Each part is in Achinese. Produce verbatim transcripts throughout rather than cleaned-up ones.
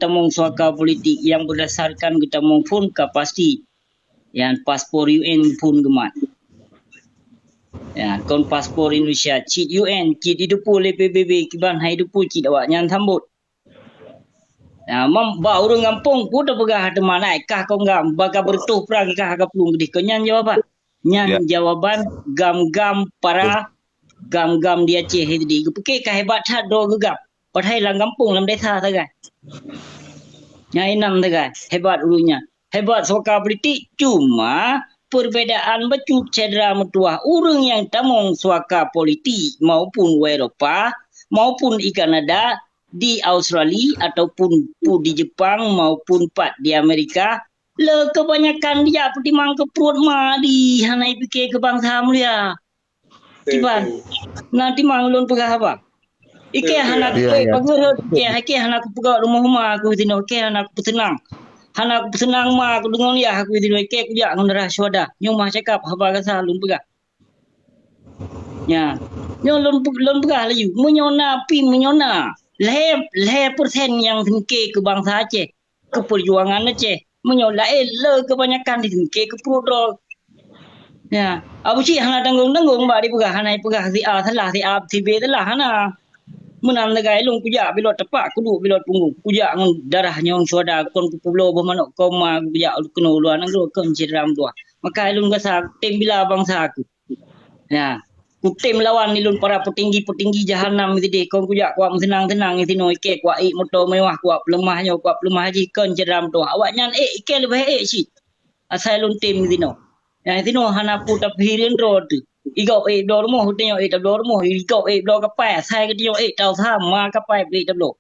tamong suaka politik nyang berdasarkan geutamong phon ka pasti. Nyang paspor U N phon geumat. Ya, kon paspor Indonesia, cit U N, cit jiteupeue lé P B B, kiban han jiteupeue cit awaknyan sambot. Ya, mam, bak ureuëng gampông peue tapeugah teuma, "Nai, kah kong gam, baka beureutoh prang kah ka plueng keudeh." Kon nyan jawaban. Nyan Ya. jawaban gam-gam para Ya. gam-gam di Aceh tadi. Geupiké ka hebat that droe geugam. Padahai lam gampông, lam desa sagai. Nyang inong sagai, hebat ureuëng nyan. Hebat suaka politik, cuma perbedaan bacut syedara meutuwah. Ureuëng nyang tamong suaka politik maupun u Eropa, maupun i Kanada, di Australia, ataupun pu di Jepang, maupun pat di Amerika, le kebanyakan dijak peutimang keu pruet ma di, hana jipike keu bansa mulia. Kiban, na timang lôn peugah haba. Ike hana Ya, kupeugah ya. Pageureuet, ike, ike hana kupeugah rumoh ma aku sinoe, ike hana kupeuseunang. Hana kupeuseunang ma aku deungon yah aku sinoe, ike kujak ngon darah syuhada. Nyoe mah cakap haba gasa lôn peugah. Ya. Nyoe lôn pe-, lôn peugah laju. Meunyoe na pi, meunyoe na lhèe, lhèe persen nyang sengke keu bansa Aceh, keu peujuangan Aceh. Meunyoe laén le keubanyakan disengke keu pruet droe. Ya, Abu Syik hana tanggong-tanggong bak dipeugah, hana jipeugah si A salah, si A, si B salah, hana. Meunan sagai lôn kujak bilot tepak, kuduek bilot punggong. Kujak ngon darah nyang syuhada, kon kupeubloe boh manok koma, kujak keunoe luwa nanggroe, kon syedara meutuwah. Maka lôn gasa tem bila bansa aku. Ya, kutem lawan ilôn para peutinggi-peutinggi jahanam sideh, kon kujak kuat meuseunang-seunang sinoe, ike kuat ék moto mewah, kuat peuleumah nyoe, kuat peuleumah jih, kon syedara meutuwah. Awaknyan ék, ike leubeh ék cit. Asai lôn tem sinoe. Nyang sinoe hana peue tapeuhireuen droe teuh. Igob ék bloe rumoh, geutanyoe ék tabloe rumoh, igob ék bloe kapai, asai geutanyoe ék tau sama kapai ék tabloe.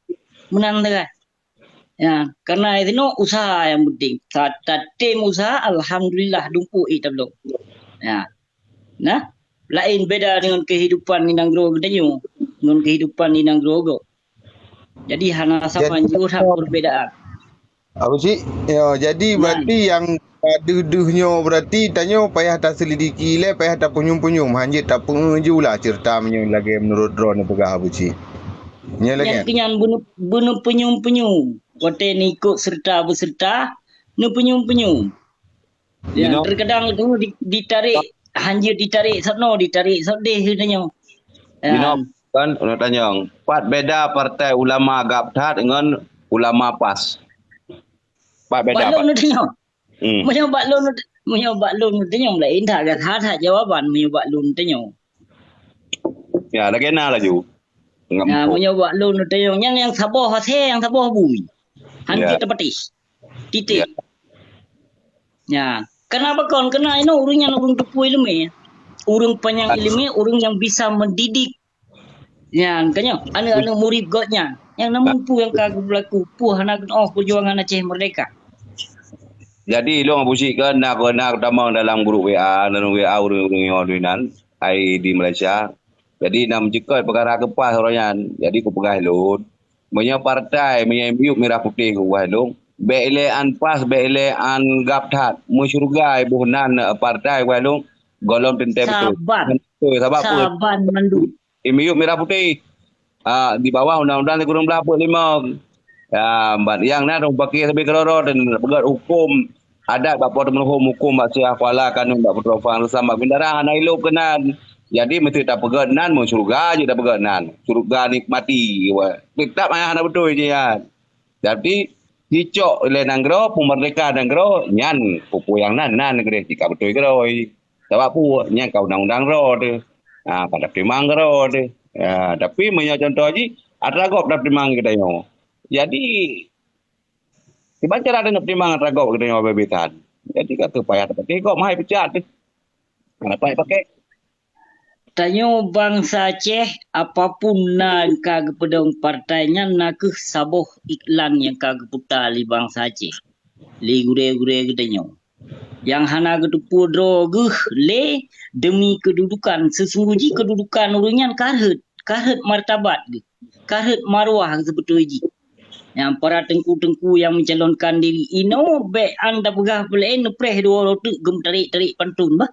Meunan sagai. Ya, karena sinoe usaha nyang penting. Ta-, tatem usaha, alhamdulillah, dumpuk ék tabloe. Ya. Nah, laén beda dengan kehidupan di nanggroe geutanyoe, ngon kehidupan di nanggroe gob. Jadi, hana sama Jadi, jiôh that perbedaan. Abu Syik, ya, jadi Nah. berarti nyang deuh-deuh nyoe berarti tanyoe payah taselidiki lé, payah tapunyueng-punyueng. Hanjeuet tapeue ju lah cerita meunyoe lagée menurut droeneuh peugah Abu Syik. Nyoe lagée Nyan nyan. Keunyan beuneu-, beuneu punyueng-punyueng. Watée neuikot serta beuserta, neupunyueng-punyueng. Ya, Dino. Terkadang tu di-, ditarik, hanjeuet ditarik sono, ditarik sodeh geutanyoe. Ya. Dino, kan, ulôn tanyong, pat beda partai ulama gab that ngon ulama pas? Pat beda, Bak lôn pat? Tanyong. Hmm. Meunyoe bak lôn, meunyoe bak lôn tanyong laén that, that, that jawaban meunyoe bak lôn tanyong. Ya, lagée na laju. Nggak Nah, muphom. Meunyoe bak lôn tanyong, nyan nyang saboh asée, nyang saboh bui. Hanjeuet Ya. tapatéh. Titik. Ya. Ya. Kenapa kon? Kena inoe ureuëng nyan ureuëng teupeue iéleumé. Ureuëng panyang Ah. iéleumé, ureuëng nyang bisa mendidik. Nyan, kan nyoe, aneuk-aneuk murit gobnyan. Nyang na Ah. muphom nyang ka geublaku, peue hana geunoh perjuangan Aceh Merdeka. Jadi, ilôn Abu Syik kan, na, na tamong dalam grup W A, dalam W A ureuëng-ureuëng nyoe nan, ai di Malaysia. Jadi, na meucukot peukara keupas uroe nyan. Jadi, kupeugah lôn, meunyoe partai, meunyoe miyueb mirah putéh kupeugah lôn, bék ilée an pas, bék ilée an gab that. Meusyeuruga boh nan, eh, partai kupeugah lôn, gohlom teuntée beutôi. Saban. Beutôi, sabab peue? Saban mandum. Miyueb mirah putéh. Ah, di bawah undang-undang sikureueng blaih peuet lima. Ya, ban nyang na dong pakai sabe keudroe-droe dan peugét huköm adat bak Po teu Meuruhom, huköm bak Syekh Kuala, kanun bak Putroe Phang Reusam bak Bintara hana ilôb keunan. Jadi, meusti tapeugét nan, meusyeuruga jeuet tapeugét nan. Syeuruga nikmati, wah. Teutap hana beutôi jih nyan. Tapi, jicok lé nanggroe, peumeurdeka nanggroe, nyan peue-peue nyang nan, nan keudeh jika beutôi keudroe. Sabab peue? Nyan ka undang-undang droe teuh. Ha, ka tapeutimang droe teuh. Ha, tapi meunyoe contoh jih, atra gob tapeutimang geutanyoe. Jadi, kiban cara tapeutimang atra gob geutanyoe habéh-habéh that. Jadi, ka keuh payah tapatéh gob meuhai peucat teuh. Hana payah pakai. Tanyoe bansa Aceh, apapun na ka geupeudong partai nyan, na kheueh saboh iklan nyang ka geuputa lé bansa Aceh, lé gurée-gurée geutanyoe. Nyang hana geuteupeue droe geuh lé demi keududukan, seusunggoh jih keududukan ureuëng nyan ka rhot, ka rhot martabat geuh, ka rhot marwah geuh seubeutôi jih. Nyang para teungku-teungku nyang mencalonkan diri inoe bék an tapeugah peulaén neupreh dua uroe teuk geumeutarék-tarék pantôn bah.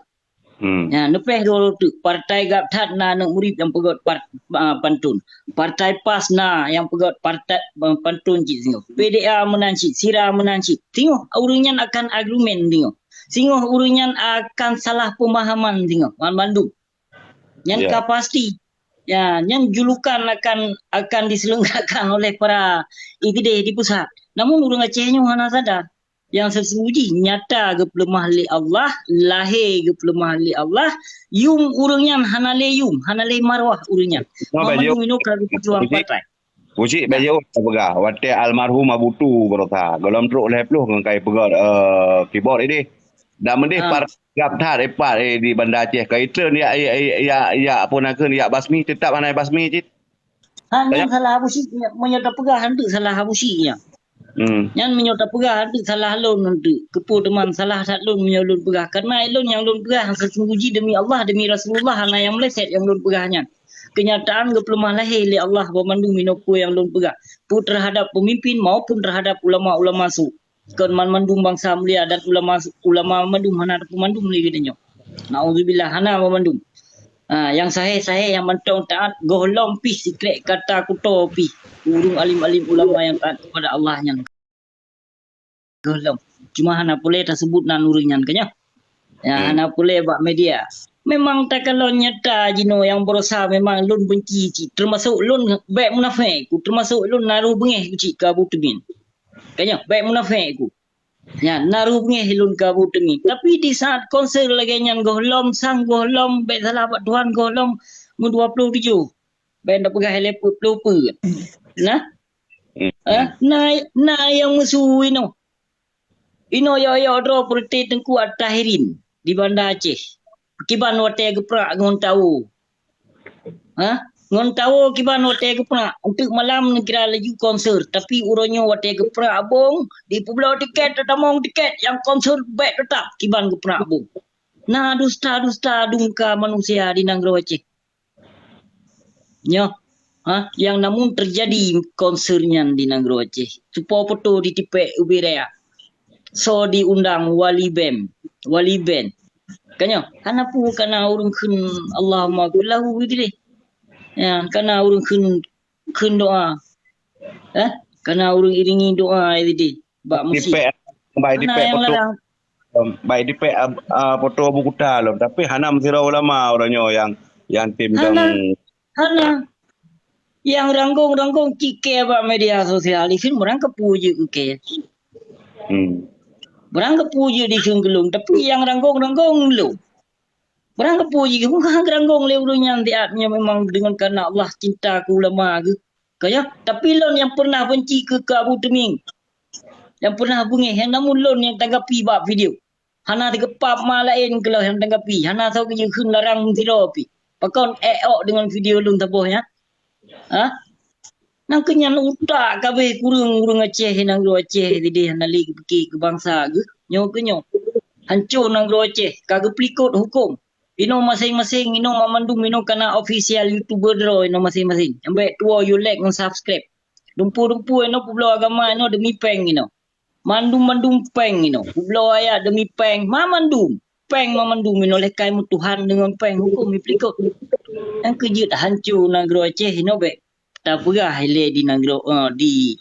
Hmm. Ya, leupeh dua teuk, partai gab that na aneuk murit nyang peugöt par-, ah, pantun. Partai PAS na nyang peugöt partai, ah, pantun cit singoh. P D A meunan cit, SIRA meunan cit. Singoh ureuëng nyan akan argumen singoh. Singoh ureuëng nyan akan salah pemahaman singoh. Banmandum. Nyan Ya. ka pasti. Ya, nyan julukan akan, akan diselenggarakan oleh para I P D di pusat. Namun ureuëng Aceh nyoe hana sadar. Nyang seuseujih nyata geupeuleumah lé Allah, lahé geupeuleumah lé Allah, yum ureuëng nyan hana lé yum, hana lé marwah ureuëng nyan. Nyoe bak Muhammad jaweueb. Nyoe ka geupeujuang Puji, partai. Puji bak jaweueb tapeugah, watée almarhum Abu Tu beurasa, gohlom trok lhée ploh ngon kai peugah, eh, keyboard ideh. Dan meudeh Ah. par gab that ipat, eh, di Banda Aceh ka itreun ya, ya, ya, ya, apa nakeuh, ya basmi, tetap hana basmi cit. Ha, nyan Tanya. Salah Abu Syik, nyan meunyoe tapeugah, hana salah Abu Syik nyan. Hmm. Nyan meunyoe tapeugah, hana salah lôn nanti. Keupeue teuma salah that lôn meunyoe lôn peugah. Karena lôn nyang lôn peugah, seuseujih demi Allah, demi Rasulullah, hana nyang meuleset nyang lôn peugah nyan. Kenyataan geupeuleumah lahé lé Allah banmandum inoe peue nyang lôn peugah. Peue terhadap pemimpin maupun terhadap ulama-ulama su. Kon banmandum bansa mulia dan ulama, ulama mandum hana tapeumandum lé geutanyoe. Naudzubillah, hana banmandum. Ha, nyang sahé-sahé nyang mantong taát gohlom pih sikrek kata kuto pih ureuëng alim-alim ulama nyang taát kepada Allah nyan. Gohlom. Cuma hana pulé taseubut nan ureuëng nyan keunyoe. Ya, Hmm. hana pulé bak media. Memang takalon nyata jinoe nyang beurasa memang lôn benci cit. Termasuk lôn bék munafék ku, termasuk lôn naroh beungéh ku cit keu Abu Temin. Keunyoe, bék munafék ku. Nyan, naroh beungéh lôn keu Abu Temin. Tapi di saat konser lagée nyan gohlom, sang gohlom, bék salah bak Tuhan gohlom, meudua ploh tujoh. Bék tapeugah lé peuet ploh peuet. Nah? Hmm. Eh, na, na nyang meusu inoe. Inoe yok-yok droe peureuté Teungku At-Tahirin di Banda Aceh. Kiban watée geuprak ngon tawo. Ha? Ngon tawo kiban watée geuprak. Untuk malam neukira laju konser. Tapi uroe nyoe watée geuprak bong, dipeubloe tiket, tatamong tiket, nyang konser bék teutap kiban geuprak bong. Na dusta-dusta dum ka manusia di nanggroe Aceh. Nyoe, ha, nyang namun teujadi konser nyan di nanggroe Aceh. Cupo poto ditipék ubé raya. So diundang wali band, wali band. Ka nyoe, hana peue kana ureuëng kheun Allahumma ghfir lahu gitu deh. Ya, kana ureuëng kheun, kheun doa. Eh, kana ureuëng iringi doa gitu deh. Bak musik. Dipék, bai Hana dipék nyang poto. larang. Baik dipék, ah, ah, poto Abu Kuta lom, tapi hana meusidroe ulama uroe nyoe nyang, nyang tim Hana. dong. Hana. Nyang ranggong-ranggong cit kée bak media sosial, dikheun murang keupeue jeuet keu kée. Hmm. Murang keupeue jeuet dikheun keu lôn, tapi nyang ranggong-ranggong lôn. Murang keupeue jeuet, murang ranggong lé ureuëng nyan siat nyang memang deungon kana Allah cinta keu ulama geuh. Ka nyoe, tapi lôn nyang pernah benci keu, keu Abu Temin. Nyang pernah beungéh, nyang namun lôn nyang tanggapi bak video. Hana teugeupap ma laén keulôn nyang tanggapi. Hana soe geujeuheun larang meusidroe pih. Pakon ék ôk deungon video lôn saboh nyan? Ha? Nang keu nyan utak kabeh kureueng ureuëng Aceh, nanggroe Aceh sideh hana lé geupike keu bansa geuh. Nyoe keu nyoe. Hanco nanggroe Aceh, ka geupeulikot huköm. Inoe maséng-maséng, inoe mamandum, inoe kana official YouTuber droe, inoe maséng-maséng. Ambek tuwo yue like ngon subscribe. Dumpu-dumpu inoe peubloe agama inoe demi péng inoe. Mandum-mandum péng inoe. Peubloe ayat demi péng, mamandum. Péng mamandum inoe lé kai meutuhan deungon péng huköm ipeulikot. Nyang keu jeuet hanco nanggroe Aceh inoe bék tapeugah ilée di nanggroe, eh, di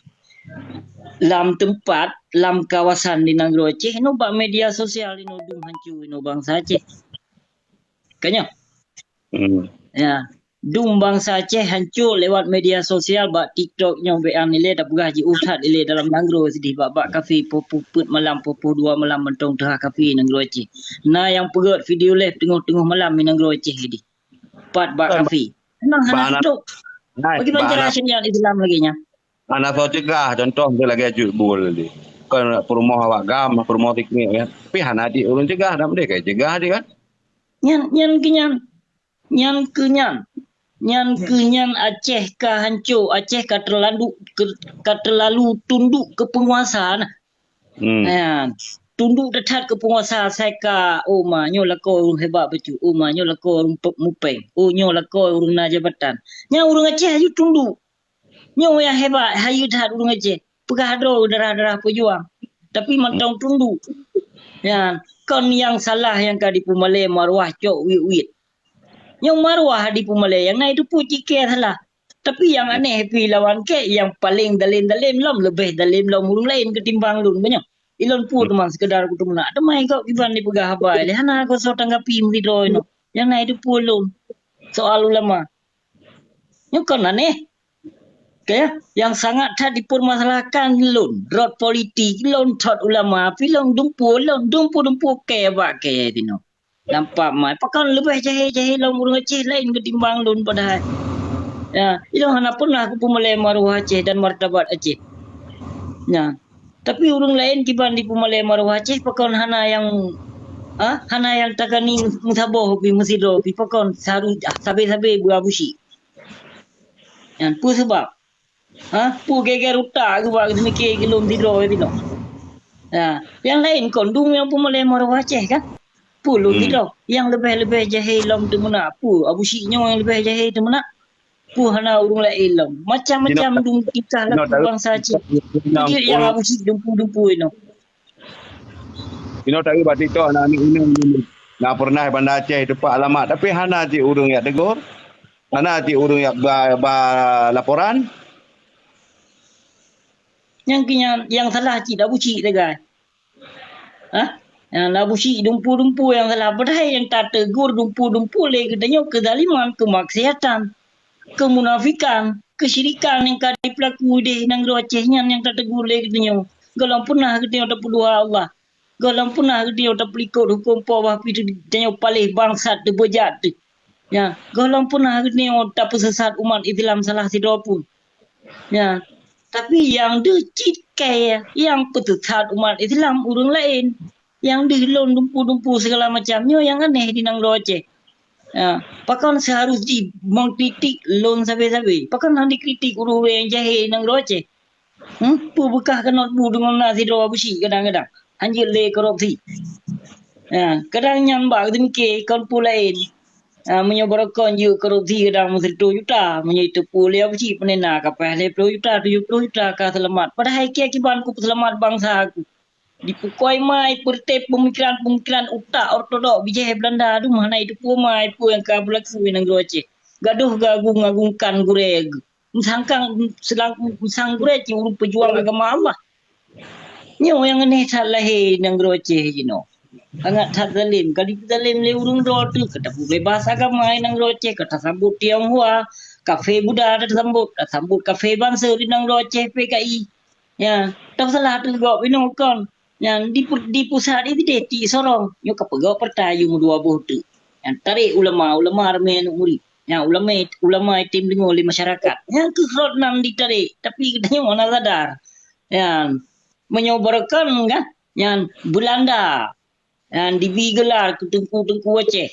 lam teumpat, lam kawasan di nanggroe Aceh inoe bak media sosial inoe dum hanco inoe bansa Aceh. Ka nyoe? Hmm. Ya. Dum bansa Aceh hanco lewat media sosial bak TikTok nyoe bék an ilée tapeugah jiôh that ilée dalam nanggroe sideh bak, bak kafe poh, poh peuet malam, poh, poh dua malam mantong teuhah kafe nanggroe Aceh. Na nyang peugét video live teungoh-teungoh malam di nanggroe Aceh sideh. Pat bak Kan kafe. Memang hana bah-, tutup. Hai, Bagaimana bah-, cara hana syariat Islam lagi nya? Hana soe cegah, contoh miseue lagée Cut Bul tadi. Kon peurumoh awak GAM, peurumoh siknik kan. Tapi hana di ureuëng cegah, dak meudeh kai cegah dia kan. Nyan, nyan keu nyan. Nyan keu nyan. Nyan keu nyan Aceh ka hanco, Aceh ka terlalu, ke, ka terlalu tunduk keu penguasa nah. Hmm. Ha, tunduk that-that keu penguasa, asai ka, oh ma, nyoe lakoe ureuëng hebat bacut, oh ma, nyoe lakoe ureuëng pe-, mupeng, oh nyoe lakoe ureuëng na jabatan. Nyan ureuëng Aceh aju tunduk. Nyoe nyang hebat, hayeue that ureuëng Aceh. Peugah droe darah-darah peujuang. Tapi mantong tunduk. Nyan, Kon nyang salah nyang ka jipeumalée maruah cok wit-wit. Nyang maruah jipeumalée nyang na itu pun cit kée salah. Tapi nyang aneh pi lawan kée nyang paleng dalem-dalem lom, leubeh dalem lom ureuëng laén ketimbang lôn, meunyoe. Ilôn pun teuma sekedar kuteumeunak. Teuma kok kiban jipeugah haba lé hana kusoe tanggapi meusidroe nyoe. Nyang na itu pun lôn. Soal ulama. Nyoe kon aneh. Kée, nyang sangat that dipermasalahkan lôn, rot politik lôn, thot ulama, pi lôn dumpu lôn, dumpu-dumpu kée bak kée tinoe. Nampak mai, pakon leubeh jahé-jahé lom ureuëng Aceh laén ketimbang lôn padahai. Ya, ilôn hana pernah kupeumalée maruah Aceh dan martabat Aceh. Ya. Tapi ureuëng laén kiban jipeumalée maruah Aceh pakon hana nyang, ha? Hana nyang tagani meusaboh pi meusidroe pi pakon saru-, ah, sabe-sabe beu Abusyik. Nyan peue sabab? Ha? Peue geger utak geuba geuseumiké geulom sidroe tinoe? Ha, nyang laén kon dum nyang peumalée maruah Aceh kan? Peue lôn sidroe? Nyang leubeh-leubeh jahé lom teumeunak peue? Abusyik nyoe nyang leubeh jahé teumeunak? Peue hana ureuëng laén lom? Macam-macam dum tingkah laku bansa Aceh. Jeuet nyang Abusyik dumpu-dumpu inoe. Inoe taeu bak TikTok na aneuk inong na pernah Banda Aceh teupeu alamat, tapi hana cit ureuëng jak tegur, hana cit ureuëng jak ba, ba laporan. Nyang keu nyan, nyang salah cit Abusyik sagai. Hah? Nyang Abusyik dumpu-dumpu nyang salah. Padahai nyang tategur dumpu-dumpu lé geutanyoe keuzaliman, keumaksiatan, keumunafikan, keusyirikan nyang ka jipeulaku di nanggroe Aceh nyan nyang tategur lé geutanyoe. Gohlom peunah geutanyoe tapeuduha Allah. Gohlom peunah geutanyoe tapeulikot huköm Po bah pi teuh geutanyoe paléh bangsat teuh beujat teuh. Ya, gohlom peunah geutanyoe tapeusesat umat Islam salah sidroe pun. Ya, tapi nyang deuh cit kée nyang peusesat umat Islam ureuëng laén. Nyang deuh lôn dumpu-dumpu segala macam nyoe nyang aneh di nanggroe Aceh. Ya, pakon seharus jih mengkritik lôn sabe-sabe? Pakon hana dikritik ureuëng-ureuëng nyang jahé di nanggroe Aceh? Hmm? Peue beukah keunong bu deungon na sidroe Abusyik kadang-kadang? Hanjeuet lé korupsi. Ha, kadang nyan bak teumike kon peue laén. Ha, meunyoe barokon jeuet korupsi kadang meusireutoh juta, meunyoe itu peue lé Abusyik peuneuna ka paih lhée ploh juta, tujoh ploh juta ka seulamat. Padahai kée kiban kupeuseulamat bansa ku. Dipukoi mai peureuté peumikiran-peumikiran utak ortodok bijéh Beulanda dum hana jiteupeue mai peue nyang ka beulaku di nanggroe Aceh. Gadoh geuagung-agungkan gurée geuh. Meusangkang, selang, meusang gurée cit ureuëng peujuang agama Allah. Nyoe nyang aneh that lahé di nanggroe Aceh jinoe. Sangat that zalim. Ka dipeuzalem lé ureuëng droe teuh, ka tapeubeubaih agama di nanggroe Aceh, ka tasambot Tionghoa, kafé Buddha tasambot, tasambot kafé bansa di nanggroe Aceh P K I. Ya, teusalah teuh gob inoe kon. Nyan di pu-, di pusat di sideh ti sorong. Nyoe ka peugah partai yum dua boh teuk. Nyan tarek ulama, ulama ramé aneuk murit. Nyan ulama, ulama item deungoe lé masyarakat. Nyan keuh rot nan ditarek. Tapi geutanyoe hana sadar. Nyan meunyoe barokon kan, nyan Beulanda. Nyan dibi geular keu teungku-teungku Aceh.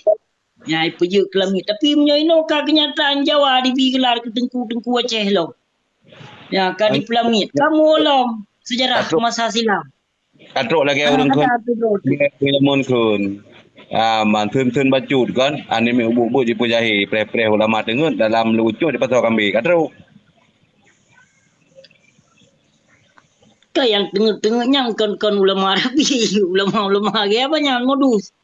Nyan ipeujeuet keulamiet. Tapi meunyoe inoe ka keunyataan Jawa dibi geular keu teungku-teungku Aceh lom. Nyan ka dipeulamiet. Kamoe lom sejarah masa silam. Ka trok lagée ureuëng kon. Ilmun kon. Ah, man thon-thon bacut kon. Aneuk miet ubit-ubit jipeujahé, preh-preh ulama teungeut dalam leucok dipasoe kambé. Ka trok. Ka nyang teungeut-teungeut nyang kon-kon ulama rabi, ulama-ulama lagée apa nyan modus.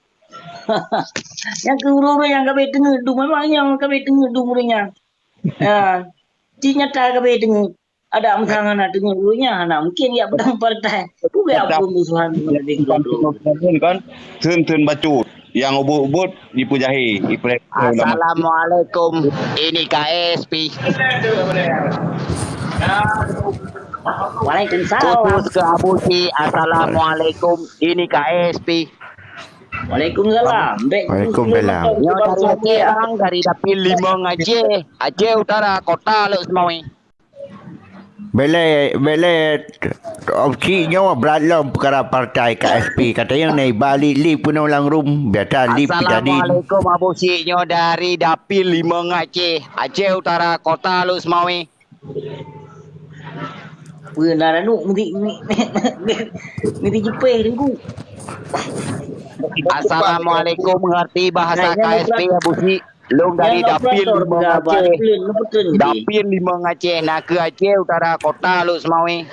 Nyang keu ureuëng-ureuëng nyang ka bé teungeut dum, memang nyang ka bé teungeut dum ureuëng nyan. Ha, ci nyata ka bé teungeut. Adak meusang hana teungeut ureuëng nyan, hana mungkin jak peudong partai. Peue geujak peumusuhan ngon lagée keudroe. Kon, thon-thon bacut nyang ubit-ubit jipeujahé, ipreh. Assalamualaikum. Ini K S P. Waalaikumsalam. Khusus keu Abusyik, assalamualaikum. Ini K S P. Waalaikumsalam. Bek Waalaikumsalam. Nyoe dari Aceh, bang, dari dapil limong Aceh. Aceh Utara, Kota Lhokseumawe. Bele, bele, opsi nyoe brat lom peukara partai K S P. Kata nyang na iba li, li peunoh lam rum, biasa li pi tadi. Assalamualaikum, Abusyik, nyoe dari dapil limong Aceh, Aceh Utara, Kota Lhokseumawe. Peue na ranuk meuti, meuti, meuti jipéh teungku. Assalamualaikum, ngerti bahasa K S P, Abusyik. Lôn dari dapil limong Aceh. Dapil limong Aceh, nakeuh Aceh Utara, Kota Lhokseumawe.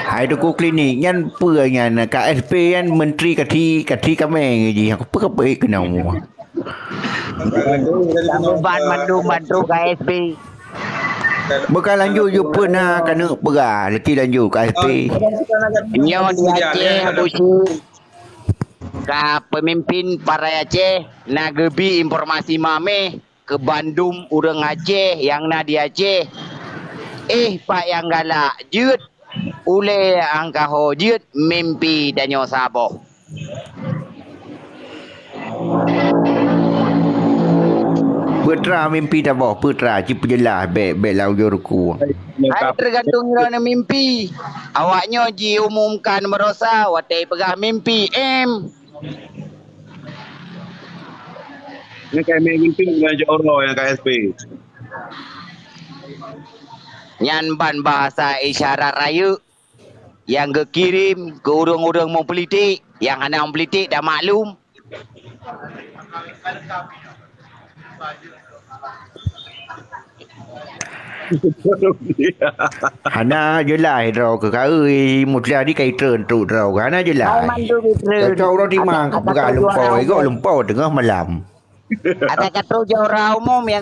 Hai Teungku Klinik nyan peue nyan, K S P nyan menteri kathi, kathi kamé jih. Aku peue ka peue keunoe. Ban mandum bantu K S P. Bukan lanjut jumpa na keuneuk peugah, leti lanjut K S P. Nyoe di Aceh, Abu Syik. Ka pemimpin parai Aceh na geubi informasi mameh keu bandum ureuëng Aceh nyang na di Aceh. Eh, pat nyang galak jeuet, ulée angkaho jeuet mimpi tanyoe saboh. Peutra mimpi taboh, peutra, ci peujeulaih bék, bék lam ujoe ruku. Hai tergantung droeneuh mimpi. Awaknyoe jiumumkan barosa watée peugah mimpi, em. Nyan ka mimpi bulan jok uroe nyang ka S P. Nyan ban bahasa isyarat rayeuk nyang geukirém keu ureuëng-ureuëng meupolitik, nyang hana meupolitik dak maklum. Hana jeulaih droe keuh ka, ui, Muhtadi ka itreun trok droe keuh, hana jeulaih. Hai mandum itreun. Cocok uroe timang keu peugah lumpoe, igoe lumpoe teungoh malam. Ata ka trok jawara umum nyang